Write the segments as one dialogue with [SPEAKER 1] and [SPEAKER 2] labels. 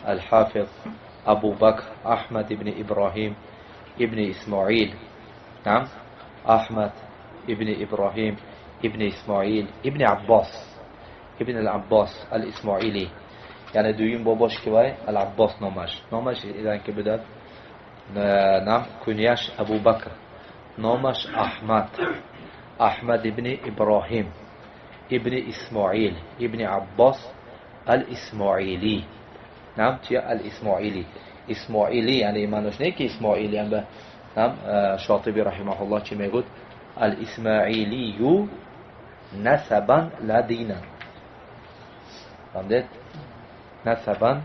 [SPEAKER 1] الحافظ أبو بكر أحمد بن إبراهيم ابن إسماعيل. نعم، أحمد ابن إبراهيم ابن إسماعيل ابن عباس، ابن العباس الإسماعيلي. یعنی دویم باباش که وای العباس نامش، نامش إذا که بداد. نعم، کنیش أبو بكر، نامش أحمد، أحمد ابن إبراهيم ابن إسماعيل ابن عباس الإسماعيلي. نعم، چیه الإسماعيلي؟ إسماعيلي یعنی معناش نه که إسماعيلي هم به نعم شاطبی رحمه الله چی میگوید؟ الإسماعيلي نسبا لا دينا. فهمت؟ نسبا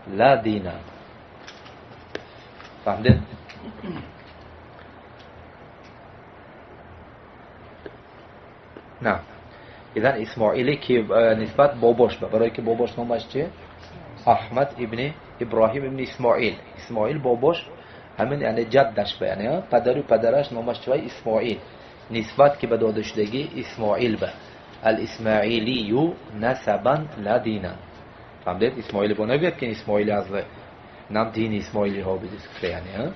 [SPEAKER 1] لا دينا. فهمت؟ نعم، إذن إسماعيلي که نسبت باباش برای که باباش نامش چیه؟ احمد ابن ابراهیم ابن اسماعیل. اسماعیل باباش همین یعنی جدش به، یعنی پدر و پدرش نامش چیه؟ اسماعیل. نسبت که به داده شدگی اسماعیل به الاسماعیلی نسبا لا دینا. فهمید؟ اسماعیل با نگوید که اسماعیل از نام دین اسماعیلی ها بدید یعنی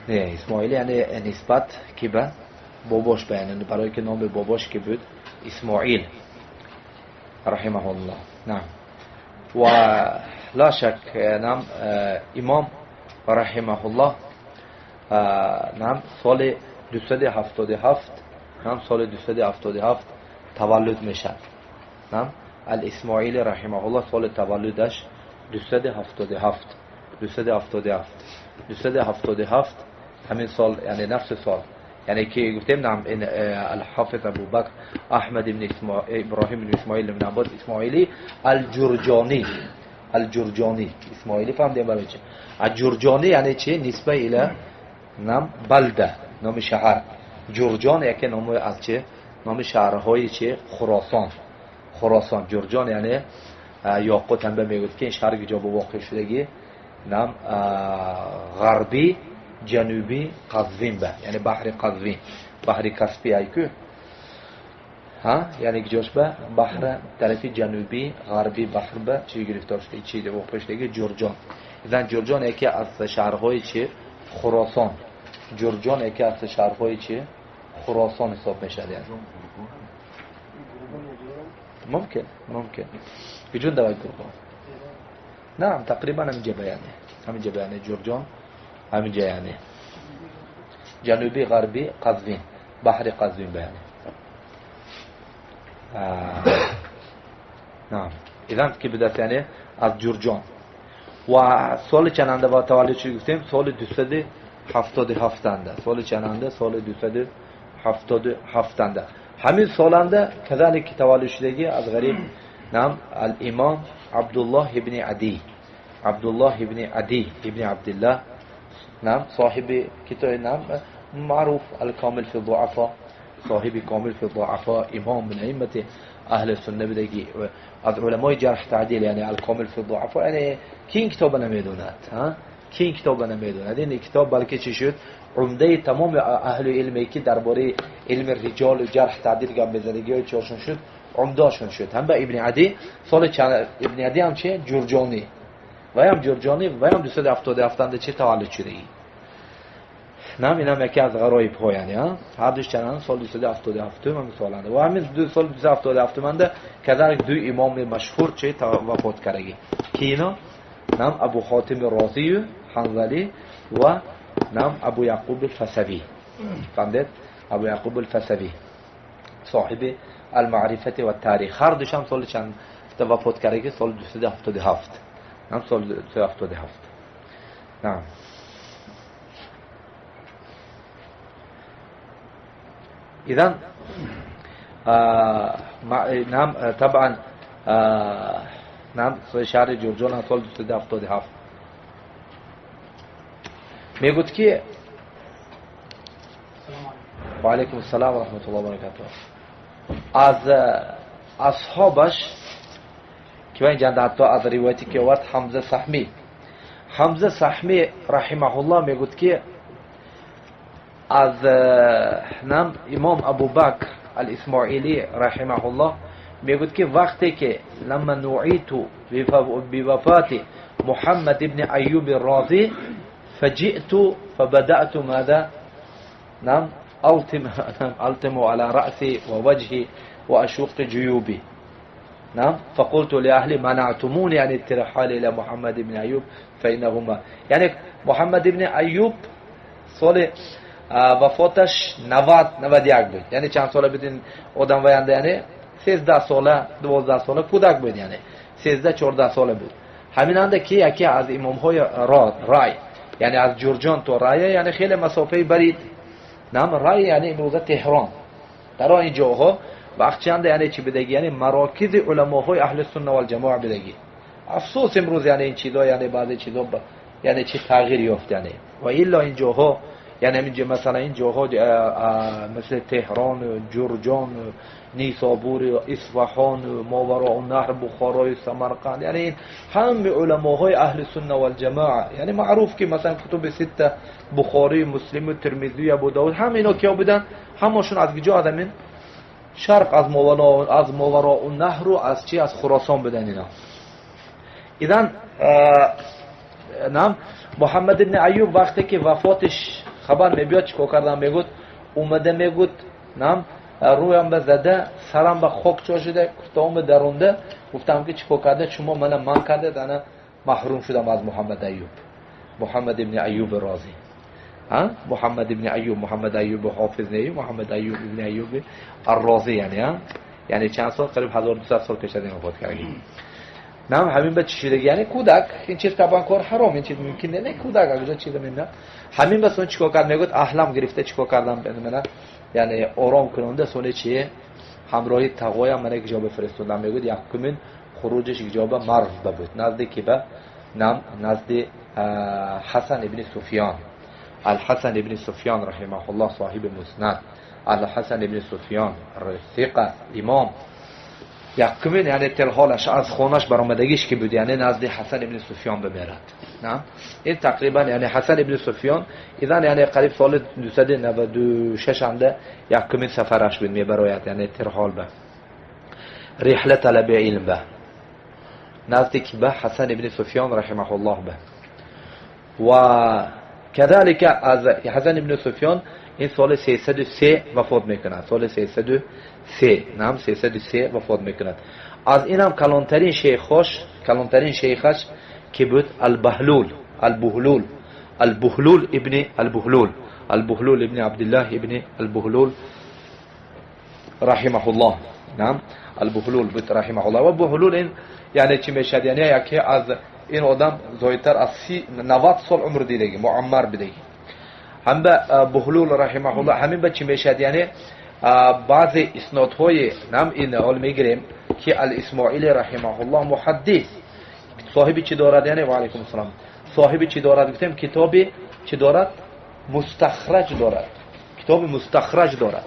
[SPEAKER 1] نه، اسماعیل یعنی نسبت که به باباش به، یعنی برای که نام باباش که بود اسماعیل رحمه الله. نعم، و لا شک نعم امام رحمه الله نعم سال 277، نعم سال 277 تولد میشد. نعم، الاسماعیل رحمه الله سال تولدش 277، 277، 277 همین سال، یعنی نفس سال، یعنی که گفتیم نعم الحافظ ابو بکر احمد بن ابراهیم بن اسماعیل بن عباس اسماعیلی الجرجانی، الجرجانی اسماعیلی. فهمیدیم برای چه الجرجانی؟ یعنی چه؟ نسبه الی نام بلده، نام شهر جرجان، یکی نام از چه؟ نام شهرهای چه؟ خراسان. خراسان جرجان یعنی یاقوت هم میگفت که این شهر که جا واقع شدگی نام غربی جنوبی قزوین به، یعنی بحر قزوین، بحر کاسپی ایکو ها، یعنی جاش به بحر طرف جنوبی غربی بحر به چی گرفتار شده، چی واقع شدگی جرجان. إذن جرجان یکی از شهرهای چه؟ خراسان. جرجان یکی از شهرهای چه؟ خراسان حساب میشه. یعنی ممکن، ممکن بجون دوای گرگان. نعم، تقریبا همینجا بیانه، همینجا بیانه جرجان، همینجا یعنی جنوبی غربی قزوین، بحر قزوین بیانه. نعم، إذن که بدست یعنی از جرجان. و سال چنده و تولد چی گفتیم؟ سال 277 انده. سال چنده؟ سال 277 انده. همین سالنده كذلك تولد شدگی از غریب نعم الامام عبدالله ابن عدی، عبدالله ابن عدی ابن عبدالله، نعم صاحب کتاب نعم معروف الکامل فی الضعفاء، صاحب کامل فی الضعفاء، امام من ائمه اهل السنه بدگی از علمای جرح تعدیل، یعنی الکامل فی الضعفاء. یعنی کی این کتاب نمیدوند؟ ها، کی این کتاب نمیدوند؟ این کتاب بلکه چی شد؟ عمده تمام اهل علمی که درباره علم رجال و جرح تعدیل گپ میزدگی های چهارشون شد، عمدهشون شد. هم به ابن عدی سال چند ابن عدی هم چه؟ جرجانی و هم جرجانی و هم 277 چه تولد شده ای. نعم، اینم یکی از غرایب ها، یعنی ها هر دوش چند سال 277 من سالنده و همین دو سال 277 منده كذلك دو امام مشهور چه وفات کردگی که اینا نعم ابو حاتم رازی حنظلی و نعم ابو یعقوب الفسوی. فهمید؟ ابو یعقوب الفسوی صاحب المعرفه و التاریخ، هر دوش هم سال چند وفات کردگی؟ سال 277. نعم، سال 277. نعم، إذن نعم طبعا نعم شهر جرجان سال 277 میگوید که و علیکم السلام و رحمت الله و برکاته. از اصحابش که اینجا حتی از روایتی که آورد حمزه سحمی، حمزه سحمی رحمه الله میگوید که از نام امام ابو بکر الاسماعیلی رحمه الله Мегӯяд ки вақте ки لما نوعيت بوفاة محمد بن أيوب الرازي فجئت فبدأت ماذا؟ نعم، ألطم على رأسي ووجهي وأشق جيوبي. نعم، فقلت لأهلي منعتموني عن الترحال إلى محمد بن أيوب فإنهما، یعنی محمد ابن ایوب سال وفاتش 90 91 بود. یعنی چند ساله بود این آدم وینده؟ یعنی 13 ساله، 12 ساله کودک بود، یعنی 13 14 ساله بود. همین انده که یکی از امام های رای، یعنی از جرجان تا رای، یعنی خیلی مسافه برید. نعم، رای یعنی امروزه تهران. در این جاها وقت چند یعنی چی بدگی؟ یعنی مراکز علماهای اهل سنت و الجماعه بدگی. افسوس امروز یعنی این چیزا، یعنی بعضی چیزا یعنی چی تغییر یافت، یعنی و الا این جاها، یعنی اینجا مثلا این جاها مثل تهران، جرجان، نیسابور، اصفهان، ماوراء النهر، بخارای، سمرقند، یعنی این همه علماهای اهل سنت و الجماعه، یعنی معروف که مثلا کتب سته، بخاری، مسلم، ترمذی، ابو داود، همه اینا کیا بودن؟ همشون از کجا؟ از همین شرق، از ماوراء النهر و از چی؟ از خراسان بودن اینا. اذن نعم، محمد ابن ایوب وقتی که وفاتش خبر میبیاد چیکار کردن؟ میگوت اومده، میگوت نعم، رویم به زده، سرم به خاک چاشیده، کتام درونده، گفتم که چیکار کرده شما من من کرده؟ انا محروم شدم از محمد ایوب، محمد ابن ایوب رازی. ها، محمد ابن ایوب، محمد ایوب حافظ نه، محمد ایوب ابن ایوب الرازی. یعنی ها، یعنی چند سال؟ قریب 1200 سال پیش از این وفات کرده. نه، همین به چی شده؟ یعنی کودک این چیز طبعا کار حرام، این چیز ممکن نه. کودک اگه چیز نه، همین بس اون چیکار کرد؟ میگفت اهلم گرفته، چیکار کردم؟ من یعنی آرام کننده سونه چیه همراهی تقوی من یک جا فرستادم. میگفت یکمین خروجش یک جا به مرو بود، نزد به نام نزد حسن ابن سفیان، الحسن ابن سفیان رحمه الله، صاحب مسند، الحسن ابن سفیان ثقه امام. یکمین یعنی ترحالش از خونش برآمدگیش که بود، یعنی نزد حسن ابن سفیان بمیرد. نه، این تقریبا یعنی حسن ابن سفیان اذن یعنی قریب سال 296 انده یکمین سفرش بود، میبراید، یعنی ترحال به رحله طلب علم به نزد به حسن ابن سفیان رحمه الله به. و كذلك از حسن ابن سفیان این سال 303 وفات میکند. سال 303، نعم، 303 وفات میکند. از اینم کلانترین شیخاش، کلانترین شیخش که بود البهلول، البهلول، البهلول ابن البهلول، البهلول ابن عبدالله ابن البهلول رحمه الله. نعم، البهلول بود رحمه الله. و بهلول این یعنی چی میشد؟ یعنی یکی از این آدم زایتر از 90 سال عمر دیدگی، معمر بدگی. هم به بهلول رحمه الله. همین به چی میشد؟ یعنی بعضی اسنادهای نم این حال میگیریم که الاسماعیلی رحمه الله محدث صاحب چی دارد؟ یعنی و علیکم السلام، صاحب چی دارد؟ گفتیم کتاب چی دارد؟ مستخرج دارد، کتاب مستخرج دارد.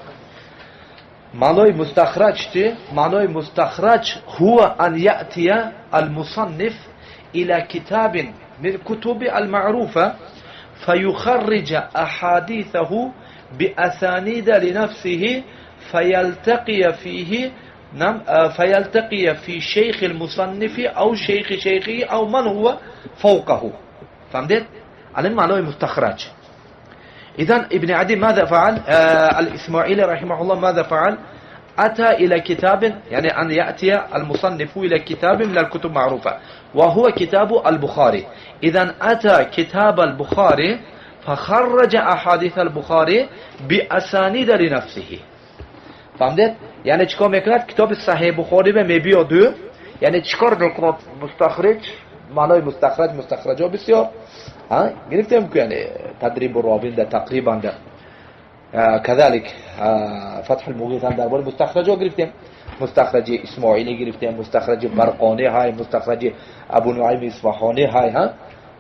[SPEAKER 1] معنای مستخرج چی؟ معنای مستخرج هو ان یأتی المصنف الى كتاب من كتب المعروفة فيخرج أحاديثه بأسانيد لنفسه فيلتقي فيه، نعم، فيلتقي في شيخ المصنف أو شيخ شيخه أو من هو فوقه. فهمت؟ على معنى مستخرج. إذا ابن عدي ماذا فعل؟ الإسماعيلي رحمه الله ماذا فعل؟ أتى إلى كتاب، يعني أن يأتي المصنف إلى كتاب من الكتب معروفة وهو كتاب البخاري. إذا أتى كتاب البخاري فخرج أحاديث البخاري بأسانيد لنفسه. فهمت؟ یعنی چیکار میکند؟ کتاب صحیح بخاری به میبیاد، یعنی چیکار میکند مستخرج؟ معنای مستخرج، مستخرج ها بسیار ها گرفتیم که یعنی تدریب الراوین ده تقریبا ده كذلك فتح المغیث هم درباره مستخرج ها گرفتیم. مستخرج اسماعیلی گرفتیم، مستخرج برقانی های، مستخرج ابو نعیم اصفهانی های. ها،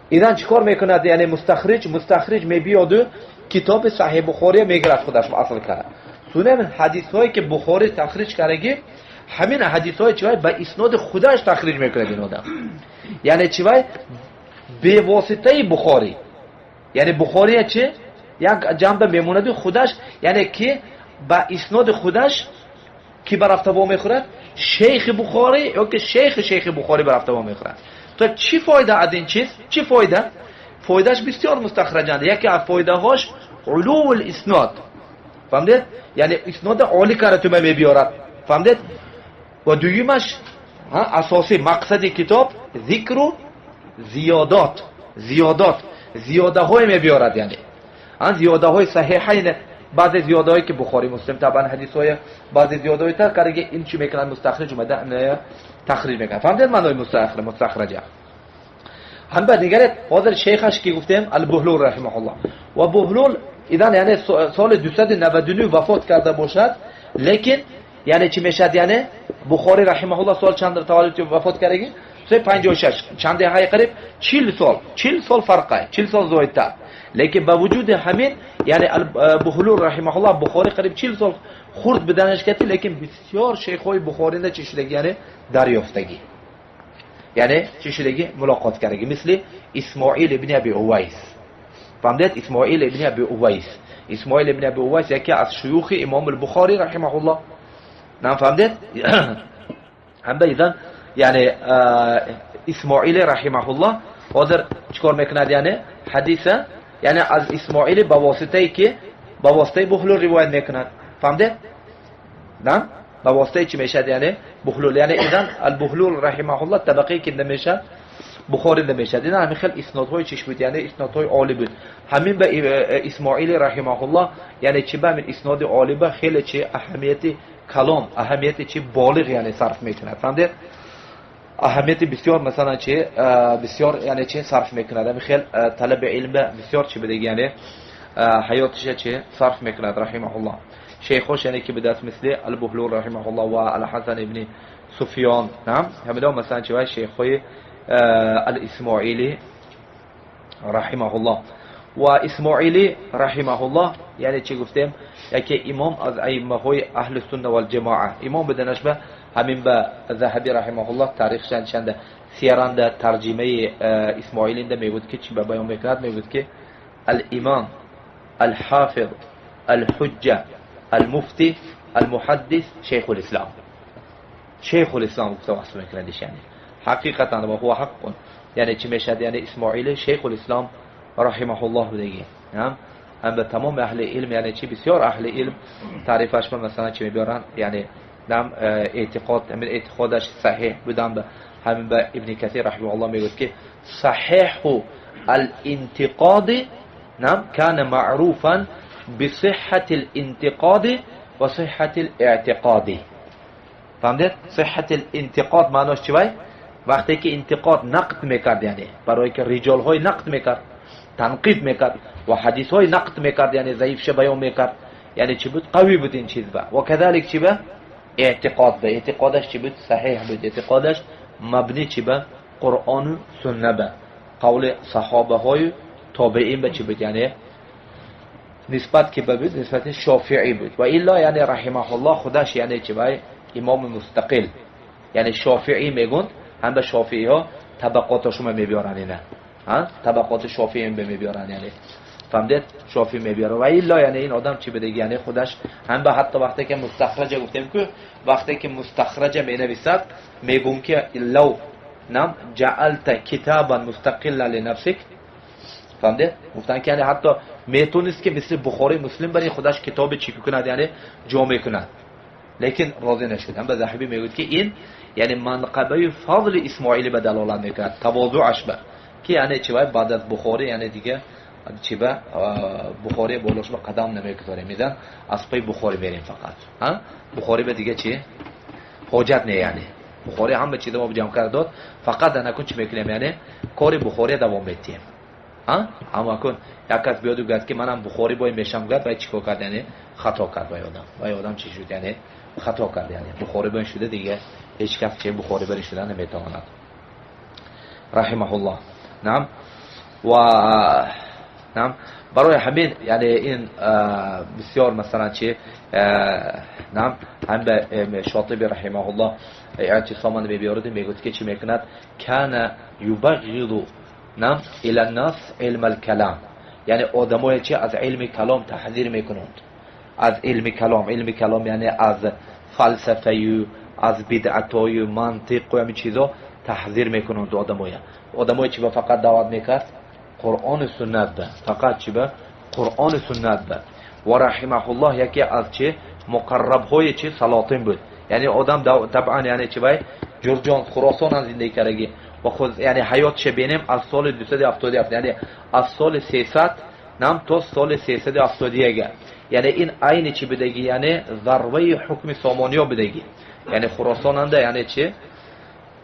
[SPEAKER 1] ایدان چیکار میکند؟ یعنی مستخرج، مستخرج میبیاد کتاب صحیح بخاری میگیرد، خودش اصل کرد سونه حدیث هایی که بخاری تخریج کردگی، همین حدیث های چی به اسناد خودش تخریج میکند این آدم. یعنی چی؟ به واسطه بخاری، یعنی بخاری چه یک جنبه میموند خودش، یعنی که با اسناد خودش کی برفته با میخورد. Шейх Бухори ё ки шейхи шейхи Бухори рафта вомехӯрад. То чӣ фоида аз ин чиз? Чӣ фоида? Фоидааш бисёр мустахраҷанда. Яке аз фоидаҳош улувул иснод. Фаҳмидед? Яъне иснода олӣ каратума мебиёрад. Фаҳмидед? Ва дуюмаш асосӣ мақсади китоб зикру зиёдот. Зиёдот. Зиёдаҳое мебиёрад яъне. Зиёдаҳои саҳиҳайн, баъзе зиёдаҳое ки Бухори Муслим табан ҳадисҳоя, баъзе зиёдаҳои тар кардаги ин чӣ мекунад? Мустахриҷ омада тахриҷ мекунад. Фаҳмидед маънои мустахраҷа? Ҳам ба дигарет ҳозир шейхаш ки гуфтем, Ал-Буҳлул раҳимаҳуллоҳ. Ва Буҳлул идан яъне соли 299 вафот карда бошад, лекин яъне чӣ мешавад? Яъне Бухори раҳимаҳуллоҳ сол чанд таваллуд вафот кардаги? 56. Чанде ҳай қариб 40 сол, 40 сол фарқай, 40 сол зоидтар. Лекин ба вуҷуди ҳамин яъне Буҳлул раҳимаҳуллоҳ Бухори қариб 40 сол хурд биданаш кати, лекин бисёр шейхҳои Бухоринда чӣ шудаги? Яъне дарёфтагӣ. Яъне чӣ шудаги? Мулоқот кардаги. Мисли Исмоил ибни Аби Увайс. Фаҳмидед? Исмоил ибни Аби Увайс. Исмоил ибни Аби Увайс яке аз шуюхи Имом Бухори раҳимаҳуллоҳ. Нам, фаҳмидед? Ҳамба идан яъне Исмоил раҳимаҳуллоҳ ҳозир чикор мекунад? Яъне ҳадиса яъне аз Исмоили ба воситае ки ба воситаи Буҳлул ривоят мекунад. Фаҳмидед? Нам? Ба воситаи чӣ мешавад? Яъне Буҳлул. Яъне идан Ал-Буҳлул раҳимаҳуллоҳ табақае ки намешавад, Бухори намешавад. Идан ҳамин хел иснодҳои чиш буд, яъне иснодҳои олӣ буд. Ҳамин ба Исмоили раҳимаҳуллоҳ яъне чӣ ба ҳамин исноди олӣ ба хеле чи аҳамияти калом, аҳамияти чи болиғ яъне сарф мекунад. Фаҳмидед? Аҳамияти бисёр масалан чи бисёр яъне чи сарф мекунад. Ҳамин хел талаби илм бисёр чи бидеги, яъне ҳаётиша чи сарф мекунад раҳимаҳуллоҳ. Шейхош яъне ки бидааст, мисли Ал-Буҳлул раҳимаҳуллоҳ ва Ал-Ҳасан ибни Суфиён. Нам, ҳамино масалан чи вай шейхҳои Ал-Исмоили раҳимаҳуллоҳ. Ва Исмоили раҳимаҳуллоҳ яъне чӣ гуфтем, яке имом аз аиммаҳои аҳли сунна вал ҷамоа имом биданаш ба ҳамин ба Заҳаби раҳимаҳуллоҳ таърихшан чанда сияранда тарҷимаи Исмоилинда мегӯяд ки чӣ ба баён мекунад? Мегӯяд ки ал-имом, ал-ҳофиз, ал-ҳуҷҷа, ал-муфти, ал-муҳаддис, шейхул-ислом. Шейхул-ислом гуфта васф мекунад яъне ҳақиқатан ва ҳува ҳаққун. Яъне чӣ мешавад? Яъне Исмоили шейхул-ислом раҳимаҳуллоҳ будагӣ. Ҳам ба тамоми аҳли илм яъне чи бисёр аҳли илм таърифаш ба масалан чӣ мебиёранд? Яъне нам, эътиқод, ҳамин эътиқодаш саҳиҳ будан ба ҳамин ба Ибни Касир раҳимаҳуллоҳ мегӯяд ки саҳиҳу ал-интиқоди, нам, кана маъруфан бисиҳҳати л-интиқоди ва сиҳҳати л-эътиқоди. Фаҳмидед? Сиҳҳати л-интиқод маънош чи вай? Вақте ки интиқод нақд мекард, яъне барое ки риҷолҳои нақд мекард, танқид мекард ва ҳадисҳои нақд мекард, яъне заифша баён мекард, яъне чӣ буд? Қавӣ буд ин чиз ба. Ва кадалик чӣ ба? Эътиқод ба. Эътиқодаш чӣ буд? Саҳиҳ буд. Эътиқодаш мабни чӣ ба? Қуръону сунна ба. Қавли саҳобаҳою тобеин ба чӣ буд? Яъне нисбат ки ба буд? Нисбати Шофиӣ буд. Ва илло яъне раҳимаҳуллоҳ худаш яъне чӣ вай имоми мустақил. Яъне Шофиӣ мегӯнд, ҳам ба шофииҳо табақоташума мебиёранд ина. Табақоти Шофиӣ мебиёранд яъне. Фаҳмидед? Шофиӣ мебиёрад. Ва илло яъне ин одам чӣ бидеги? Яъне худаш ҳам ба ҳатто вақте ки мустахраҷа гуфтем ку, вақте ки мустахраҷа менависад, мегӯм ки лав нам ҷаалта китабан мустақилла линафсик. Фаҳмидед? Гуфтанд ки яъне ҳатто метонист ки мисли Бухори Муслим бари худаш китоби чӣ кунад, яъне ҷо мекунад. Лекин розӣ нашуд. Ҳам ба Заҳабӣ мегӯяд ки ин яъне манқабаи фазли Исмоили ба далолат мекунад, тавозуаш ба. Ки яъне чӣ вай баъд аз Бухорӣ яъне дига чӣ ба Бухорӣ болош ба қадам намегузорем. Мизан аз пай Бухорӣ мерем фақат. Бухорӣ ба дига чӣ? Ҳоҷат не яъне. Бухорӣ ҳама чиза мо ҷамъ карда дод, фақат анакун чӣ мекунем? Яъне кори Бухория давом медиҳем. Аммо акун як кас биёду гӯяд ки манам Бухорӣ бой мешам гӯяд, вай чӣ кор кард? Яъне хато кард вай одам. Вай одам чӣ шуд? Яъне хато кард. Яъне Бухорӣ бой шуда дига ҳеҷ кас че Бухорӣ бари шуда наметавонад. Раҳимаҳуллоҳ. Нам ва нам барои ҳамин яъне ин бисёр масалан чи нам ҳам ба Шотиби раҳимаҳуллоҳ эътисоман мебиёрад, мегӯяд ки чӣ мекунад? Кана юбағғиду нам ила нас илм алкалам. Яъне одамое чи аз илми калом таҳзир мекунанд. Аз илми калом, илми калом яъне аз фалсафаю аз бидъатҳою мантиқу ҳамин чизо таҳзир мекунанд одамоя. Одамои чи ба фақат даъват мекард? Қуръону суннат ба. Фақат чи ба? Қуръону суннат ба. Ва раҳимаҳуллоҳ яке аз чи муқаррабҳои чи салотин буд. Яъне одам табъан яъне чи вай Ҷурҷон Хуросон ҳам зиндагӣ кардаги ва худ яъне ҳаётша бинем аз соли 277, яъне аз соли 300 нам то соли 371. Яъне ин айни чи будаги? Яъне зарбаи ҳукми сомониё будаги. Яъне Хуросонанда яъне чи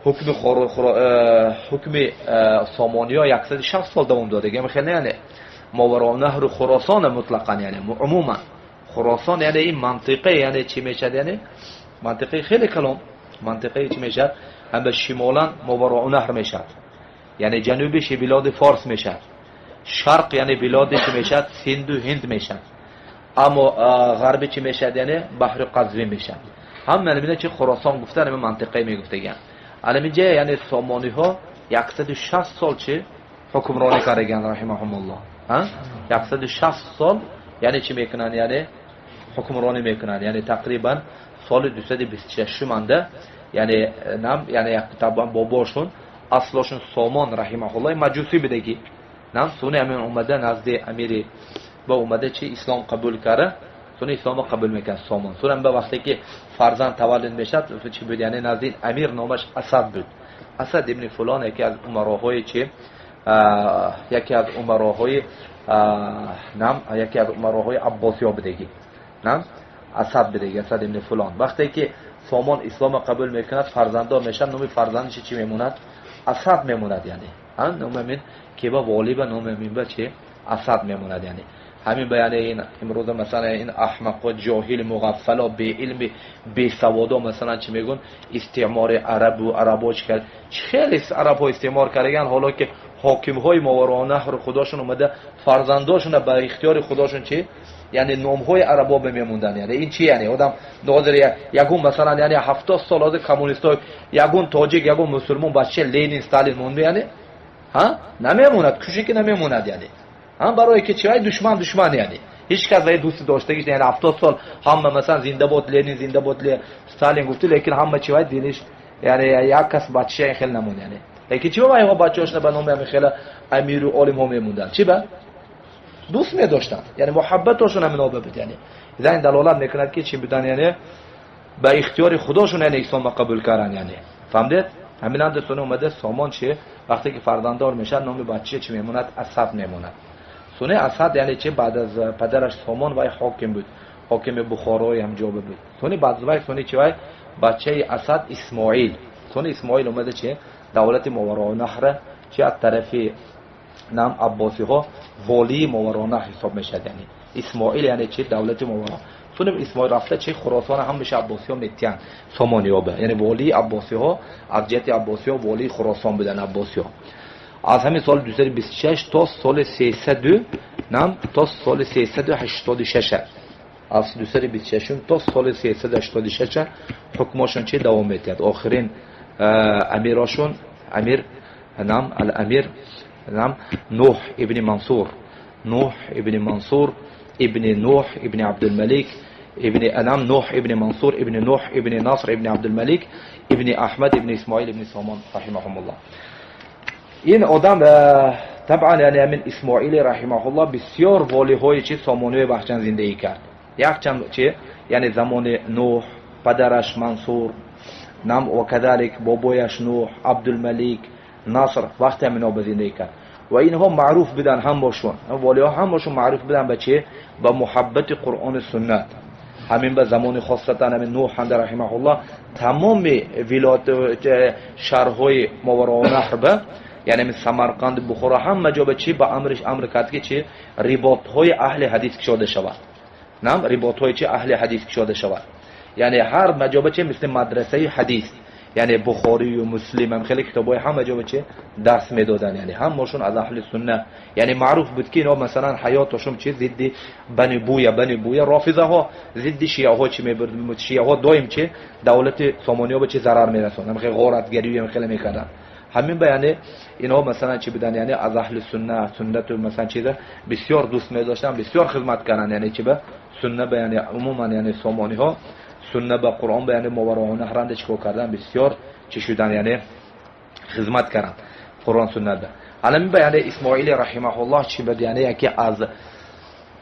[SPEAKER 1] ҳукми ҳукми сомониё 160 сол давом додаги. Хеле яъне Мовароуннаҳру Хуросона мутлақан, яъне умуман Хуросон, яъне ин мантиқа яъне чи мешад? Яъне мантиқаи хеле калон, мантиқаи чи мешад? Ҳам ба шимолан Мовароуннаҳр мешад, яъне ҷанубиш билоди Форс мешад, шарқ яъне билоди чи мешад? Синду Ҳинд мешад, аммо ғарби чи мешад? Яъне баҳри Қазвин мешад. Ҳама намина чи Хуросон гуфта ҳамин мантиқаи мегуфтаган. Аламинҷа яъне сомониҳо 160 сол чи ҳукмронӣ кардаган, раҳимаҳумуллоҳ. 160 сол яъне чи мекунанд? Яъне ҳукмронӣ мекунанд. Яъне тақрибан соли 226 манда, яъне нам яъне табан бобошун аслошун Сомон раҳимаҳуллоҳ маҷусӣ будагӣ. Нам суни ҳамин омада назди амири ба омада чи ислом қабул карда, суни исломро қабул мекард Сомон. Суни ба вақте ки фарзанд таваллуд мешад чи буд? Яъне назди амир номаш Асад буд. Асад ибни фулон яке аз умароҳои чи яке аз умароҳои нам яке аз умароҳои аббосиё будагӣ. Нам Асад будагӣ, Асад ибни фулон. Вақте ки Сомон исломро қабул мекунад, фарзанддор мешавад, номи фарзандаш чӣ мемонад? Асад мемонад. Яъне номи ҳамин ки ба волиба номи ҳамин ба чи Асад мемонад. Яъне ҳамин ба яъне ин имрӯза масалан ин аҳмақо, ҷоҳил, муғаффало, беилми, бесаводо масалан чи мегӯн? Истеъмори арабу арабо чи кард? Хеле арабҳо истеъмор кардаган, ҳоло ки ҳокимҳои Мовароуннаҳр худошон омада фарзандошона ба ихтиёри худошон чи яъне номҳои арабо мемонданд. Яъне ин чи? Яъне одам ҳозир ягон масалан яъне 70 сол ҳозир коммунистҳо ягон тоҷик, ягон мусулмон бача Ленин, Сталин монду? Яъне ҳа намемонад, куше ки намемонад. Яъне ҳам барое ки чи душман душман, яъне ҳеҷ кас вай дӯсти доштагиш. Яъне 70 сол ҳама масалан зиндабод Ленин, зиндабод Сталин гуфти, лекин ҳама чи вай дилиш яъне як кас бачаша ин хел намонд. Яъне лекин чи ба вайҳо бачаҳошона ба номи ҳамин хела амиру олимҳо мемонданд? Чи ба дӯст медоштанд, яъне муҳаббатошон ҳамино буд. Яъне ин далолат мекунад ки чи будан, яъне ба ихтиёри худошон яъне исломро қабул кардан. Яъне фаҳмдед? Ҳаминам дӯстони омада Сомон чи вақте ки фарзанддор мешавад, номи бачаша чи мемонад? Асад мемонад. Суни Асад яъне чи баъд аз падараш Сомон вай ҳоким буд, ҳокими Бухорои ҳамҷоба буд. Суни баъд вай суни чи вай бачаи Асад Исмоил, суни Исмоил омада чи давлати Мовароуннаҳра чи аз тарафи нам аббосиҳо волии Мовароуннаҳр ҳисоб мешавад. Яъне Исмоил яъне чи давлати Моваро суни Исмоил рафта чи Хуросона ҳамаша аббосиҳо метиҳанд сомониёба. Яъне волии аббосиҳо аз ҷиҳати аббосиҳо волии Хуросон буданд аббосиҳо аз ҳамин соли 226 то соли 300 нам то соли 386, аз 226 то соли 386 ҳукмошон чи давом метиҳад. Охирин амирошон амир нам ал-амир нам Нуҳ ибни Мансур, Нуҳ ибни Мансур ибни Нуҳ ибни Абдулмалик ибни нам Нуҳ ибни Мансур ибни Нуҳ ибни Наср ибни Абдулмалик ибни Аҳмад ибни Исмоил ибни Сомон раҳимаҳумуллоҳ. Ин одам табъан яъне ҳамин Исмоили раҳимаҳуллоҳ бисёр волиҳои чи сомониёи вахчанд зиндагӣ кард. Якчанд чи яъне замони Нуҳ, падараш Мансур нам ва кадалик бобояш Нуҳ, Абдулмалик, Наср, вақте ҳамино ба зиндагӣ кард ва инҳо маъруф буданд ҳамбошон, волиҳо ҳамбошон маъруф буданд ба чи? Ба муҳаббати Қуръону суннат. Ҳамин ба замони хосатан ҳамин Нуҳ ҳанда раҳимаҳуллоҳ тамоми вилоят шаҳрҳои Мовароуннаҳр ба яъне ҳамин Самарқанд, Бухоро, ҳама ҷо ба чи ба амриш амр кард ки чи риботҳои аҳли ҳадис кушода шавад. Нам риботҳои чи аҳли ҳадис кушода шавад. Яъне ҳар маҷоба чи мисли мадрасаи ҳадис, яъне Бухорию Муслим ҳам хеле китобҳои ҳама ҷо ба чи дарс медоданд. Яъне ҳамашон аз аҳли сунна, яъне маъруф буд ки ино масалан ҳаётошон чи зидди Бани Буя, Бани Буя рофизаҳо, зидди шиаҳо чи мебурд. Шиаҳо доим чи давлати сомониҳо ба чи зарар мерасонд, хеле ғоратгарию хеле мекарданд. Ҳамин ба яъне инҳо масалан чи буданд? Яъне аз аҳли сунна, суннату масалан чиза бисёр дӯст медоштанд, бисёр хизмат карданд, яъне чи ба сунна ба яъне умуман яъне сомониҳо. сунна ба Қуръон ба, яъне моварои наҳранда чикор кардан, бисёр чӣ шудан, яъне хизмат кардан Қуръон суннада. Ҳамин ба, яъне Исмоили раҳимаҳуллоҳ чӣ буд? Яъне яке аз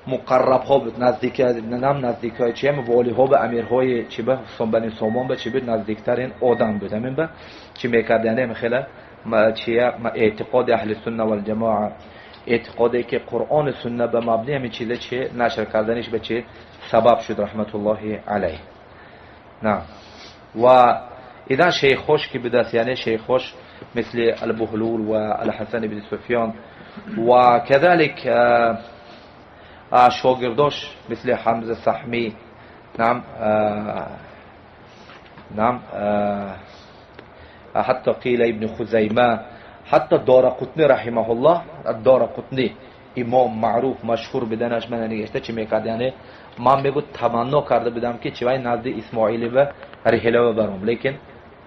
[SPEAKER 1] муқаррабҳо буд, наздик нам наздикҳои чи, волиҳо ба амирҳои чи ба бани Сомон ба чи буд, наздиктарин одам буд. Ҳамин ба чӣ мекард? Яъне хеле чия эътиқоди аҳли сунна вал ҷамоа, эътиқоде ки Қуръони сунна ба мабни, ҳамин чиза чи нашр карданиш ба чи сабаб шуд, раҳматуллоҳи алайҳ. На ва идан шейхош ки будаст, яъне шейхош мисли Албуҳлул ва Алҳасан ибни Суфён ва кадалик шогирдош мисли Ҳамза Саҳмӣ, нам ҳатто қила ибни Хузайма, ҳатто Дорақутни раҳимаҳуллоҳ. Дорақутни имом маъруф, машҳур биданаш мана нигашта чӣ мекард? Яъне ман мегӯ таманно карда будам, ки чивай назди Исмоилива риҳлава баром, лекин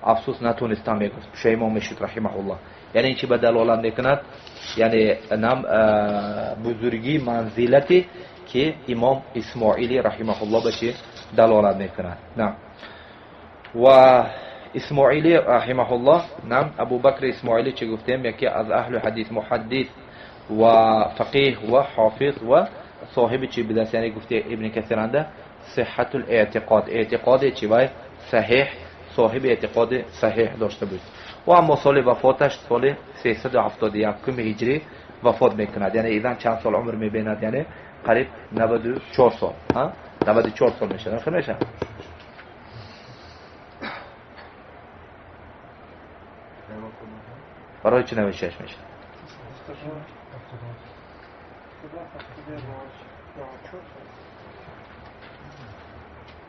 [SPEAKER 1] афсӯс, натонистам, мегуфт, пушаймон мешуд раҳимаҳуллоҳ. Яъне ин чӣ ба далолат мекунад? Яъне нам бузургии манзилате ки имом Исмоили раҳимаҳуллоҳ ба чӣ далолат мекунад. На ва Исмоили раҳимаҳуллоҳ, нам Абубакри Исмоили, чӣ гуфтем, яке аз аҳлу ҳадис, муҳаддис ва фақиҳ ва ҳофиз ва соҳиби чӣ будаст? Яъне гуфте Ибни Касиранда сиҳатул эътиқод, эътиқоде чӣ вай саҳиҳ, соҳиби эътиқоди саҳиҳ дошта буд. Ва аммо соли вафоташ соли 371 ҳиҷрӣ вафот мекунад. Яъне идан чанд сол умр мебинад? Яъне қариб 94 сол, 94 сол мешавад, хел мешавад. Барои чӣ 96 мешавад?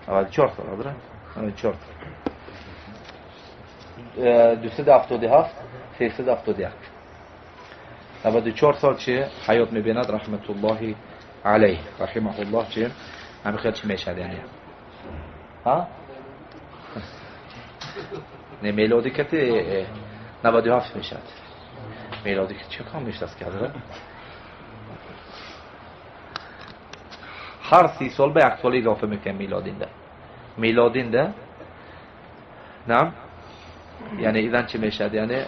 [SPEAKER 1] 94 сол, 94 сол, 277, 371, 94 сол чи ҳаёт мебинад, раҳматуллоҳи алайҳ, раҳимаҳуллоҳ. Чи ҳамин хел чи мешавад? Яъне не, мелодӣ кати 97 мешавад. Мелодӣ чӣ кам мешавад, ки ҳар 30 сол ба як сол илофа мекунем милодинда, милодинда. Нам яъне идан чӣ мешавад? Яъне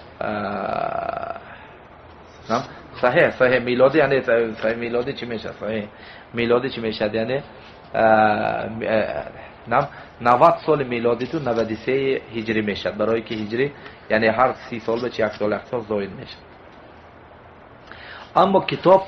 [SPEAKER 1] нам саҳеҳ милодӣ, яъне саҳеҳ милодӣ чӣ мешавад? Саҳеҳ милодӣ чӣ мешавад? Яъне нам 90 соли милодиту 93 ҳиҷрӣ мешавад, барое ки ҳиҷрӣ, яъне ҳар 30 сол ба чи як сол, як сол зоид мешавад. Аммо китоб